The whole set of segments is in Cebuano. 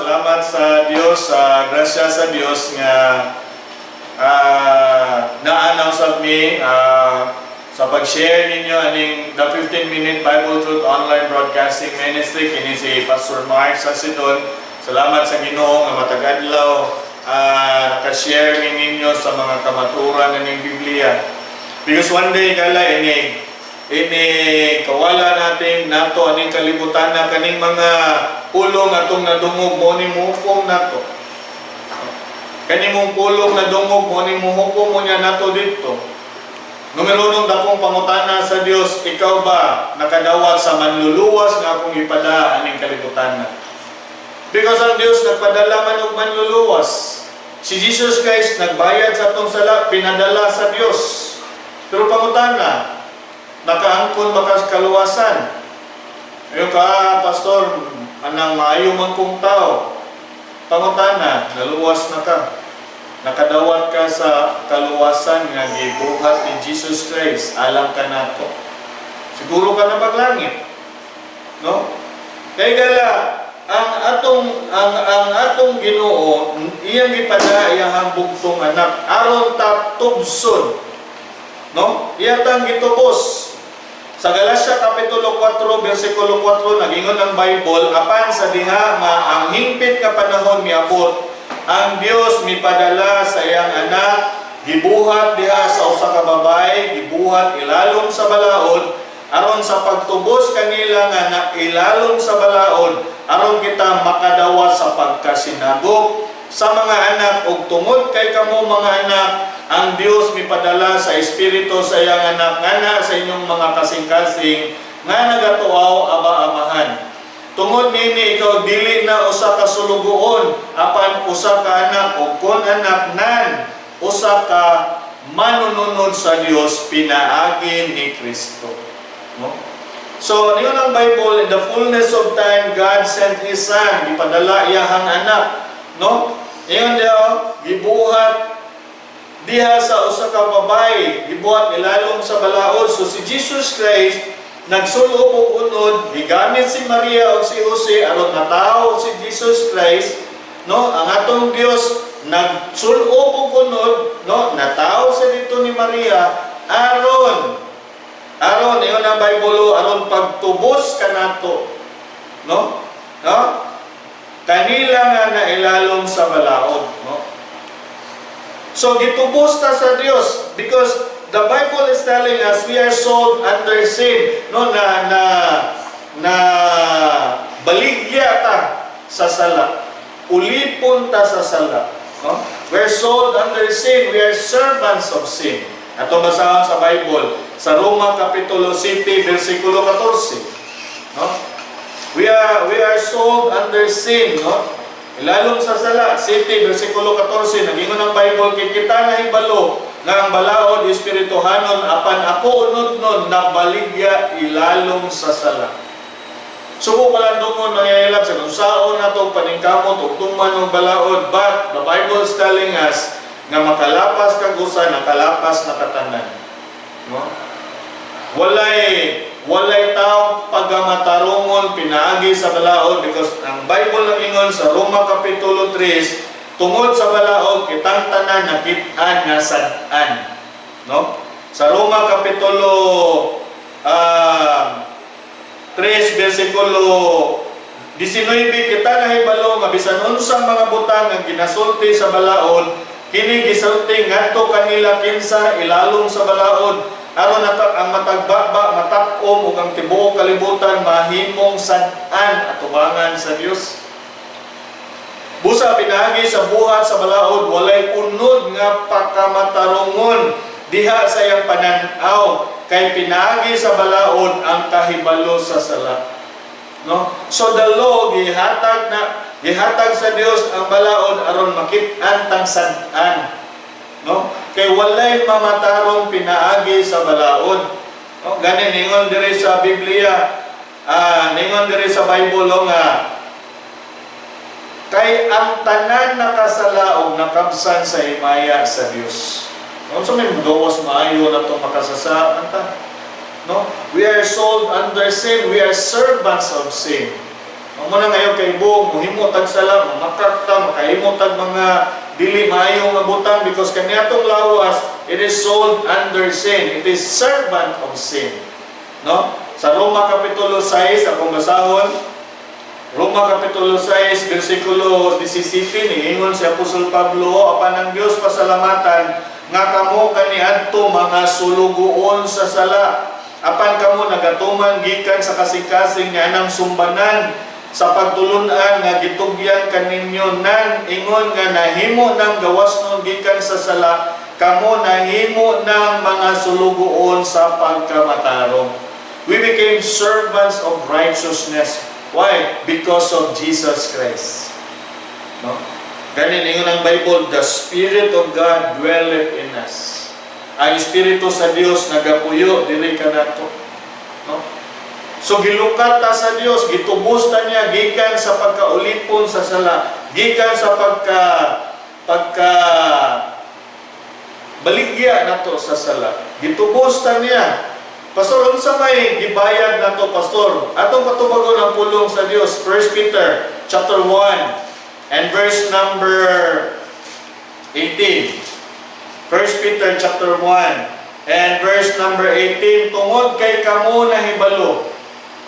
Salamat sa Dios, sa grasya sa Dios nga naa usab mi sa pag-share ninyo aning the 15-minute Bible Truth Online Broadcasting Ministry. Kini si Pastor Mark Sasidon. Salamat sa Ginoo nga matag adlaw naka-share mi ninyo sa mga kamatuoran ning Biblia. Because one day kala ini ini kawala natin nato aning kalibutan na kaning mga pulong atong nadungog mo ni muhukom nato. Kani mong pulong nadungog mo ni muhukom mo niya nato dito. Numero unong dakong pangutana sa Dios, ikaw ba nakadawat sa manluluwas nga akong ipada aning kalibutan na? Because ang Dios nagpadala man og manluluwas. Si Jesus Christ nagbayad sa atong sala, pinadala sa Dios. Pero pangutana, nakaangkon ba ka sa kaluwasan? Ayo ka, pastor, anang maayo man kong tao. Pangutana, naluwas na ka? Nakadawat ka sa kaluwasan nga gibuhat ni Jesus Christ alang kanato? Siguro ka na paglangit. No? Kay gala, ang atong Ginoo iyang gipada iyang bugtong anak aron ta tubson. No? Iya tang gitubos. Sa Galatia Kapitulo 4, versikulo 4, nagingon ang Bible, apan sa diha nga ang hingpit nga panahon miabot, ang Dios mipadala sa iyang anak, gibuhat diha sa usa ka babae, gibuhat ilalom sa balaod, aron sa pagtubos kanila nga nailalom sa balaod, aron kita makadawat sa pagkasinagop sa mga anak. Ug tungod kay kamo mga anak, ang Dios mipadala sa espiritu sa iyang anak ngana sa inyong mga kasing-kasing nga nagatuaw, "Aba, Amahan." Tungod nini ikaw dili na usa ka sulugoon apan usa ka anak, ug kon anak nan, usa ka manununod sa Dios pinaagi ni Kristo. No? So, niyon ang Bible, in the fullness of time, God sent His Son, gipadala iyahang anak. No? Ingon diha, gibuhat diha sa usa ka babae, gibuhat ilalom sa balaod. So si Jesus Christ nagsulob og unod, gigamit si Maria ug si Jose aron natawo si Jesus Christ, no? Ang atong Dios nagsulob og unod, no? Natawo sa dito ni Maria aron ingon ang Bible, aron pagtubos kanato, no? No? Kanila nga nailalom sa balaod, no? So gitubos ta sa Dios because the Bible is telling us we are sold under sin, no, na baligya ta sa sala. Ulipon ta sa sala, no? We are sold under sin, we are servants of sin. Ato basahon sa Bible sa Roma Kapitulo 7 versikulo 14, no? We are sold under sin, no? Ilalom sa sala, 7 versikulo 14, nagingon ang Bible, kay kita nahibalo nga ang balaod espirituhanon, apan ako unod nun nabaligya ilalom sa sala. Subo pa lang dungon mga ilab sa unsaon nato paningkamot ug tuman ng balaod, but the Bible is telling us nga makalapas kag usa, nakalapas na katanan. No? Walay taong pagamatarungon pinaagi sa balaod because ang Bible nag-ingon sa Roma Kapitulo 3, tungod sa balaod kitang tanan nakit-an nga sad-an, no? Sa Roma Kapitulo 3 versikulo 19, kita nahibalo nga bisan unsang mga butang ang ginasulti sa balaod, kini gisulti ngadto kanila kinsa ilalom sa balaod, aron ang matag baba matak-om ug ang tibuok kalibutan mahimong sad-an atubangan sa Dios. Busa pinaagi sa buhat sa balaod walay unod nga pakamatarungon diha sa iyang pananaw kay pinaagi sa balaod ang kahibalo sa sala. No? So the law, gihatag na gihatag sa Dios ang balaod aron makit-an tang sad-an. No? Kay walay mamatarong pinaagi sa balaod. No? Gani ningon diri sa Biblia, ningon diri sa Bible, oh, nga kay ang tanan nakasala og nakabsan sa himaya sa Dios. Unsa may gawas maayo na itong makasasaan ta? No? We are sold under sin. We are servants of sin. Mao na ngayon kay buong mohimo tag sala, mamakak ta, makahimo tag mga dili maayo nga butang because kaniadtong lawas, it is sold under sin. It is servant of sin. No? Sa Roma Kapitulo 6, akong basahon, Roma Kapitulo 6, versikulo 17, niingon si Apostol Pablo, "Apan ang Dios pasalamatan nga kamo kaniadto mga sulugoon sa sala. Apan kamo nagatuman gikan sa kasing-kasing nga anang sumbanan sa pagtulunan nga gitugyan kaninyo nan ingon nga nahimo ng gawasnon gikan sa sala, kamo nahimo ng mga sulugoon sa pagkamatarong." We became servants of righteousness. Why? Because of Jesus Christ. No? Ganin ingon ang Bible, "The Spirit of God dwelleth in us." Ang Espiritu sa Dios nagapuyo diri kanato. No? So gilukat ta sa Dios, gitubos ta niya gikan sa pagkaulipon sa sala, gikan sa pagka pagka baligya nato sa sala. Gitubos ta niya. Pastor, unsa may gibayad nato, Pastor? Atong patubagon ang pulong sa Dios. 1 Peter chapter 1 and verse number 18. 1 Peter chapter 1 and verse number 18, "Tungod kay kamo nahibalo,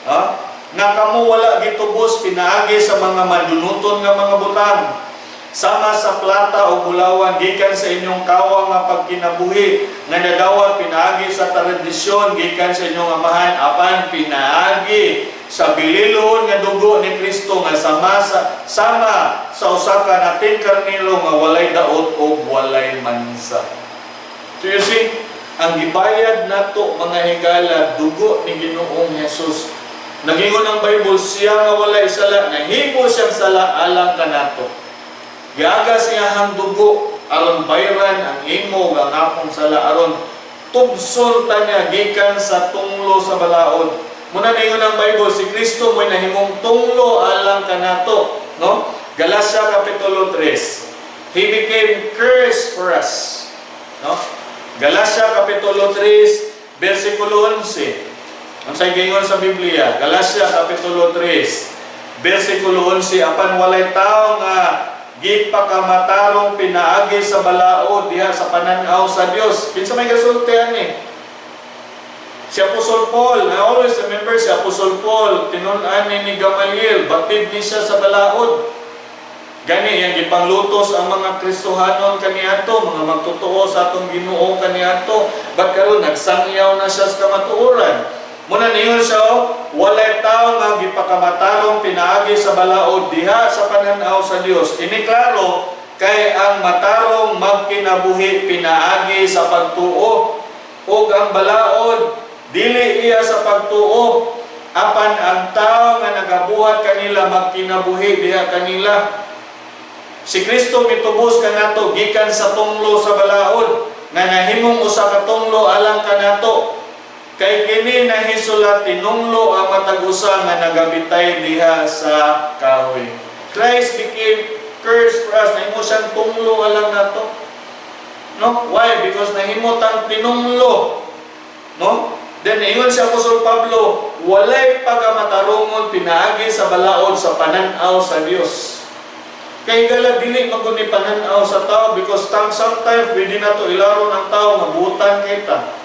ha, nga kamo wala gitubos pinaagi sa mga madunuton nga mga butang sama sa plata o bulawan gikan sa inyong kawang nga pagkinabuhi nga nadawat pinaagi sa tradisyon gikan sa inyong amahan, apan pinaagi sa bililhon nga dugo ni Kristo nga sama sa usa ka nating karnero nga walay daot o walay mansa." So you see, ang gibayad nato, mga higala, dugo ni Ginoong Jesus. Nagingon ang Bible, siya nga walay sala, nahimo siyang sala alang kanato. Giagas iyahang dugo aron bayran ang imo ug ang akong sala, aron tubson ta niya gikan sa tunglo sa balaod. Muna ningon ang Bible, si Kristo mo'y nahimong tunglo alang kanato, no? Galacia Kapitulo 3. He became curse for us. No? Galacia Kapitulo 3, versikulo 11. Ang say gingon sa Biblia, Galacia Kapitulo 3, versikulo 11, "Apan walay tao nga gipakamatarong pinaagi sa balaod diha sa pananaw sa Dios." Kinsa may gasulti ani? Si Apostol Paul. I always remember si Apostol Paul, tinun-an ni Gamaliel, batid ni siya sa balaod. Gani, yang gipanglutos ang mga Kristohanon kaniadto, mga magtotoo sa atong Ginoo kaniadto. But karon nagsangyaw na siya sa kamatuoran. Muna ningon siya, oh, "Walay tao nga gipakamatarong pinaagi sa balaod diha sa pananaw sa Dios. Ini klaro kay ang matarong magkinabuhi pinaagi sa pagtuo, ug ang balaod dili iya sa pagtuo, apan ang tao nga nagabuhat kanila magkinabuhi diha kanila." Si Kristo mitubos kanato gikan sa tunglo sa balaod nga nahimong usa ka tunglo alang kanato. Kay kini nahisulat, "Tinunglo ang matag usa nga nagabitay diha sa kahoy." Christ became curse for us. Nahimo siyang tunglo alang nato. No? Why? Because nahimo tang tinunglo. No? Then ingon si Apostol Pablo, "Walay pagamatarungon pinaagi sa balaod sa pananaw sa Dios." Kay gala, dili man gud ni pananaw sa tao because sometimes pwede na to ilaron ang tao nga buutan kita.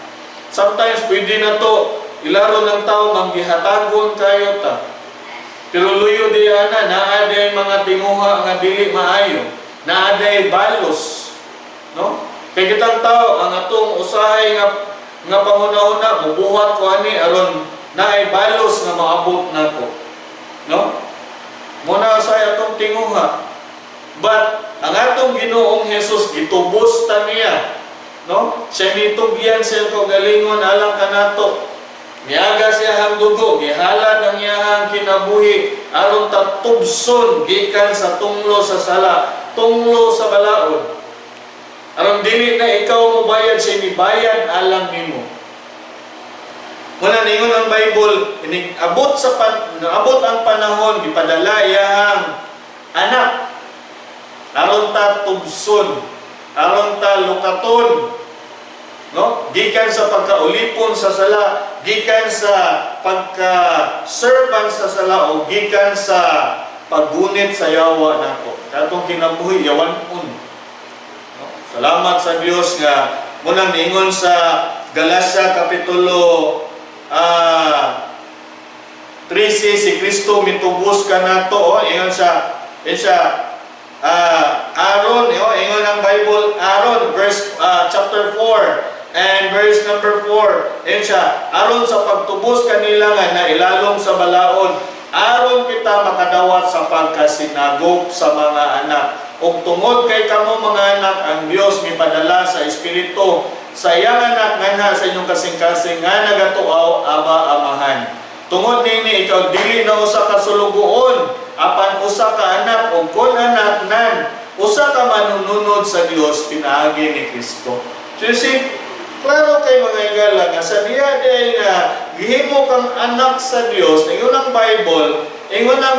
Sometimes pwede na to ilaron ng tao manggihatagon kayo ta. Pero luyo di ana, naa day mga tinguha nga dili maayo. Naa day balos. No? Kay kitang tao ang atong usahay nga nga panghuna-huna, mubuhat ko ani aron naay balos nga maabot nako. No? Muna sa atong tinguha. But ang atong Ginoong Hesus gitubos ta niya. No? Siya nitugyan sa iyang kaugalingon alang kanato. Miaga siya ang dugo, gihalad ang iyahang kinabuhi aron ta tubson gikan sa tunglo sa sala, tunglo sa balaod. Aron dili na ikaw mobayad, siya mibayad alang nimo. Muna ningon ang Bible, inig abot sa pan, naabot ang panahon, gipadala iyahang anak aron ta tubson, aron ta lukaton. No? Gikan sa pagkaulipon sa sala, gikan sa pagka-servant sa sala, o gikan sa paggunit sa yawa nato. Katong kinabuhi, yawan-on. No? Salamat sa Dios nga munang niingon sa Galacia kapitulo 13, si Kristo mitubos kanato, oh, ingon siya aron, oh, ingon ang Bible aron verse chapter 4 and verse number 4, ingon siya, aron sa pagtubos kanila nga nailalom sa balaod, aron kita makadawat sa pagkasinagop sa mga anak. Ug tungod kay kamo mga anak, ang Dios mipadala sa Espiritu sa iyang Anak nganha sa inyong kasing-kasing nga nagatuaw, "Aba, Amahan." Tungod nini, ikaw dili na usa ka sulugoon, apan usa ka anak, ug kon anak nan, usa ka manununod sa Dios pinaagi ni Kristo. So you see, klaro kay, mga higala, nga sa diya dahil nga gihimo kang anak sa Dios, ingon ang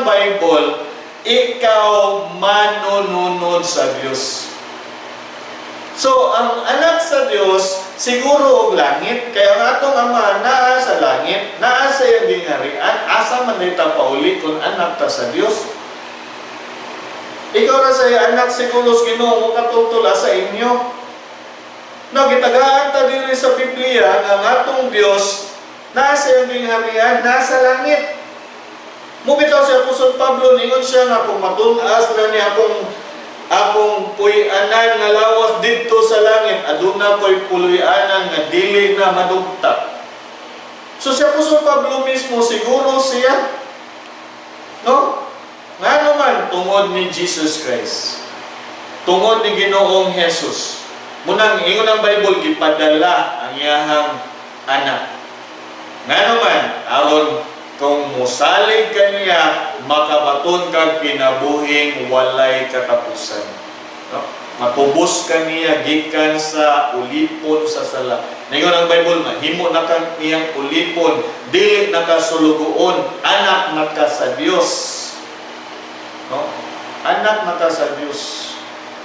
Bible, ikaw manununod sa Dios. So, ang anak sa Dios siguro og langit. Kaya ang atong Ama naa sa langit, naa sa iyang gingharian, asa man ta pauli kung anak ta sa Dios? Ikaw ra sa anak siguro sa Ginoo mo katultol sa inyo. No, gitagaan ta diri sa Biblia nga ang atong Dios naa sa iyang gingharian, nasa langit. Mo bitaw si Apostol Pablo, ningon siya nga kung matun-as na niya akong akong puy-anan nga lawas didto sa langit, aduna ko'y puloy-anan nga dili na madugta. So si Apostol Pablo mismo, siguro siya. No? Ngano man, tungod ni Jesus Christ. Tungod ni Ginoong Jesus. Munang ingon ang Bible, gipadala ang iyahang anak. Ngano man, aron kung musalig kaniya, makabaton kag kinabuhing walay katapusan. No? Matubos ka niya gikan sa ulipon sa sala. Ningon ang Bible, mahimo na kang iyang ulipon, dili na ka sulugoon, anak na ka sa Dios. No? Anak na ka sa Dios.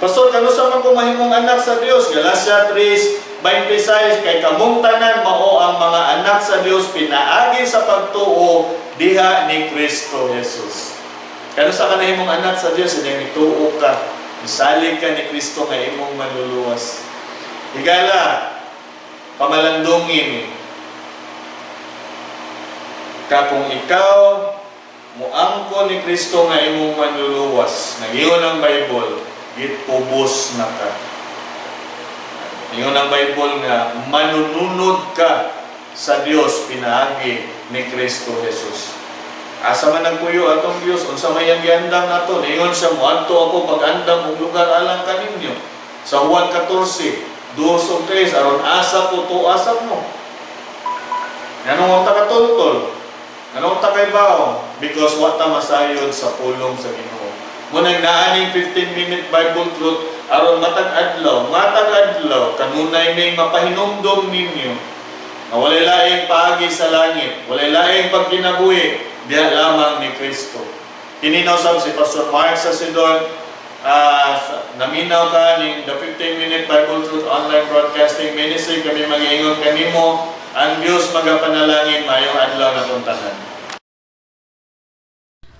Pastor, kano man ko mahimong anak sa Dios? Galatia 3:26, kay kamong tanan mao ang mga anak sa Dios pinaagi sa pagtuo diha ni Kristo Jesus. Kano sa ka nahimong anak sa Dios? Hindi nituo ka. Misalig ka ni Kristo nga imong manluluwas. Higala, pamalandungin ka kung ikaw muangko ni Kristo nga imong manluluwas. Nag-ingon ang Bible, gitubos na ka. Ingon ang Bible nga manununod ka sa Dios pinaagi ni Kristo Jesus. Asa man nagpuyo atong Dios, unsa may ang giandam nato? Ingon siya, "Moadto ako pag-andam og lugar alang kaninyo." Sa Juan 14, 2 ug 3, aron asa ko tuo, asa mo. Nganong ta katultol? Nganong ta kay bao? Because wa ta masayod sa pulong sa Ginoo. Munang naaning 15-minute Bible truth aron matag adlaw, kanunay ning mapahinumdom ninyo nga walay laing paagi sa langit, walay laing pagkinabuhi, diha lamang ni Kristo. Kini usab si Pastor Mark Sacidon, naminaw ka ning the 15-minute Bible Truth Online Broadcasting Ministry. Kami mag-iingon kanimo, ang Dios magapanalangin, maayong adlaw na tanan.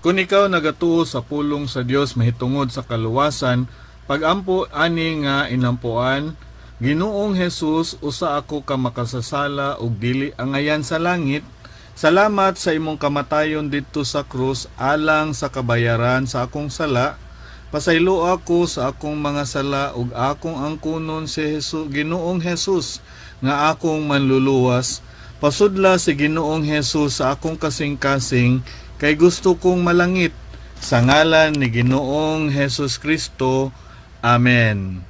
Kung ikaw nagatuo sa pulong sa Dios mahitungod sa kaluwasan, pagampo ani nga inampuan: "Ginoong Jesus, usa ako ka makasasala ug dili angayan sa langit. Salamat sa imong kamatayon didto sa krus alang sa kabayaran sa akong sala. Pasaylo ako sa akong mga sala ug akong angkunon si Jesus, Ginoong Jesus, nga akong manluluwas. Pasudla si Ginoong Jesus sa akong kasing-kasing kay gusto kong malangit. Sa ngalan ni Ginoong Jesus Kristo. Amen."